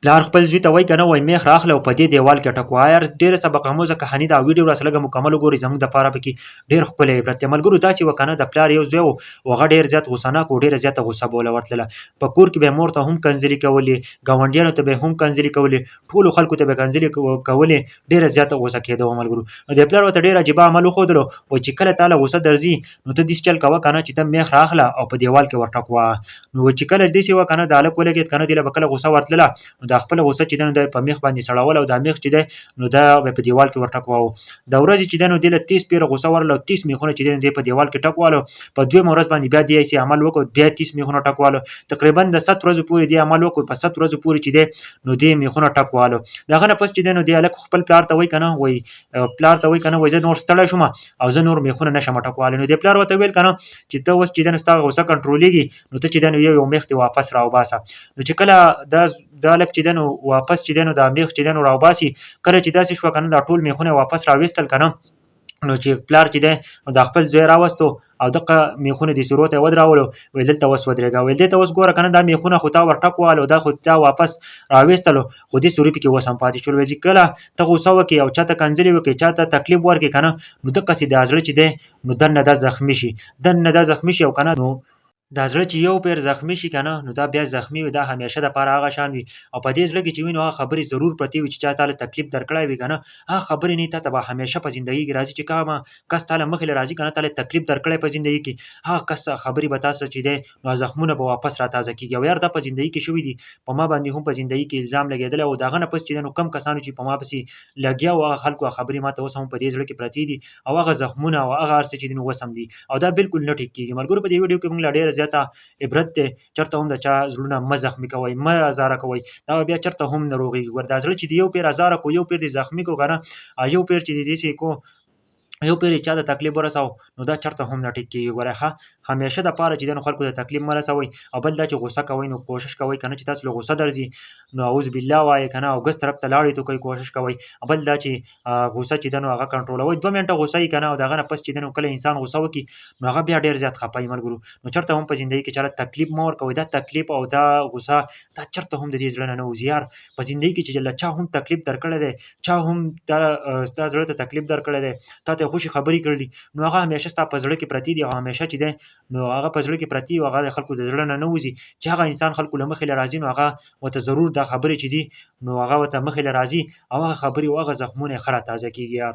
پلار خپل زوی ته وای کنه وای میخ راخله او په دې دیوال کې ټکو یار. ډیره سبق آموزه کهانی دا ویډیو را سره مکمل وګورئ، زموږ د پاره پکې ډیر ښکلی عبرت دی. ملګرو داسې وکنه، د پلار یو زوی و، هغه ډیر زیات غوسه ناک و، ډیره زیاته غوسه بوله ورتلله. په کور کې به مور ته هم کنځلې کولې، ګاونډیانو ته به هم کنځلې کولې، ټولو خلکو ته به کنځلې کولې، ډیره زیاته غوسه کېده و ملګرو. نو د پلار ورته ډیر عجیبه عمل وښودلو، وایي چې کله تاله غوسه درځي نو ته داسې چل کوه کنه چې ته میخ راخله او په دیوال کې ورټکوه. نو چې کله داسې وه کنه، د هلک ولګېد کنه، دې له به کله غوسه ورتلله نو دا خپله غوسه چې ده نو دا په میخ باندې سړوله او دا میخ چې دی نو دا به په دیوال کې ورټکواو. د ورځې چې دی نو دې له 30 پیره غوسه ورله او 30 میخونه چې دی نو دې په دیوال کې ټکوالو. په دویمه ورځ باندې بیا دې هسې عمل وکړو، بیا 30 میخونه ټکوالو. تقریبا د 7 ورځو پورې دې عمل وکړو، په 7 ورځو پورې چې دی نو دې میخونه ټکوالو. د هغه نه پس چې دی نو دې هلک خپل پلار ته وایي کنه، وایي پلار ته وایي کنه، وایي زه نور ستړی شوم او زه نور میخونه نشم ټکوالی. نو دې پلار ورته ویل کنه چې ته اوس چې دی نو ستا غوسه کنټرولېږي، نو ته چې دی نو یو یو میخ دې واپس راوباسه. نو چې کله دا دا هلک چې دی نو واپس چې دی نو دا میخ چې دی نو راوباسي، کله چې داسې شوه کنه، دا ټول میخونه واپس راویستل کنه، نو چې پلار چې دی نو دا خپل زوی راوستو او دغه میخونه د سرو ته ودرولو، ویل دلته اوس ودرېږه، ویل دې ته اوس ګوره کنه، دا میخونه خو تا ورټک والو، دا خو تا واپس راویستلو، خو دې سوري پکې اوس هم پاتې شول. ویل چې کله ته غوسه وکړې او چاته کنځلې وکړې، چاته تکلیف ورکړې کنه، نو دقسې دا زړه چې دی نو دننه دا زخمي شي، دننه دا زخمي شي او کنه نو دا زړه چې یو پیر زخمی شي کنه نو دا بیا زخمی وي، دا همیشه د پاره هغه شان وي. او په دې زړه کې چې وي نو هغه خبرې ضرور پرتې وي چې چا تاله تکلیف درکړی وي کنه، هغه خبرې نه تاته به همیشه په زندګي کې راځي. چې کومه کس تاله مخې له راځي کنه، تاله تکلیف درکړی په زندګي کې، هغه کس خبرې به تاسو چې دی نو زخمونه به واپس را تازه کیږي. او یار دا په زندګي کې شوي دي، په ما باندې هم په زندګي کې الزام لګېدلی او د هغه نه پس چې دی نو کم کسانو چې په ما پسې لګیا وو، هغه خلکو خبرې ماته اوس هم په دې زړه کې پرتې دي او هغه زخمونه او هغه هر څه چې دي نو اوس هم دي او دا بالکل نه ټیک کیږي. ملګرو په دې ویډیو کې موږ لا ډیره زیاته عبرت دی، چرته هم د چا زړونه مه زخمی کوئ، مه ازاره کوئ، دا بیا چرته هم نه روغېږي. ګوره دا زړه چې دی یو پیر ازاره کو، یو پیر دی زخمی کو کنه، یو پیر چې دی داسې کو، یو پیر چا ته تکلیف ورساو نو دا چرته هم نه ټیک کیږي. ګوره ښه همیشه د پاره چې دی نو خلکو ته تکلیف مه رسوئ. او بل دا چې غوسه کوئ نو کوشش کوئ کنه چې تاسو له غوسه درځي نو اعوذ بالله وایئ کنه او ګس طرف ته لاړې تو کوئ، کوشش کوئ. بل دا چې غوسه چې ده نو هغه کنټرولوئ، 2 منټه غوسه یي کنه او د هغه نه پس چې ده نو کله انسان غوسه وکړي نو هغه بیا ډېر زیات خفه وي. ملګرو نو چرته هم په زندګي کې چاله تکلیف مه ورکوئ، دا تکلیف او دا غوسه دا چرته هم د دې زړه نه نه وځي. یار په زندګي کې چې له چا هم تکلیف درکړی دی، چا هم دا ستا زړه ته تکلیف درکړی دی، تا ته یې خوشې خبرې کړي دي، نو هغه همیشه ستا په زړه کې پرتې دي او همیشه چې دی نو هغه په زړه کې پرتې او هغه د خلکو د زړه نه نه وځي. چې هغه انسان خلکو له مخې له راځي نو هغه ورته ضرور دا خبرې چې دي نو هغه ورته مخې له راځي او هغه خبرې او هغه زخمونه یې ښه را تازه کېږي یار.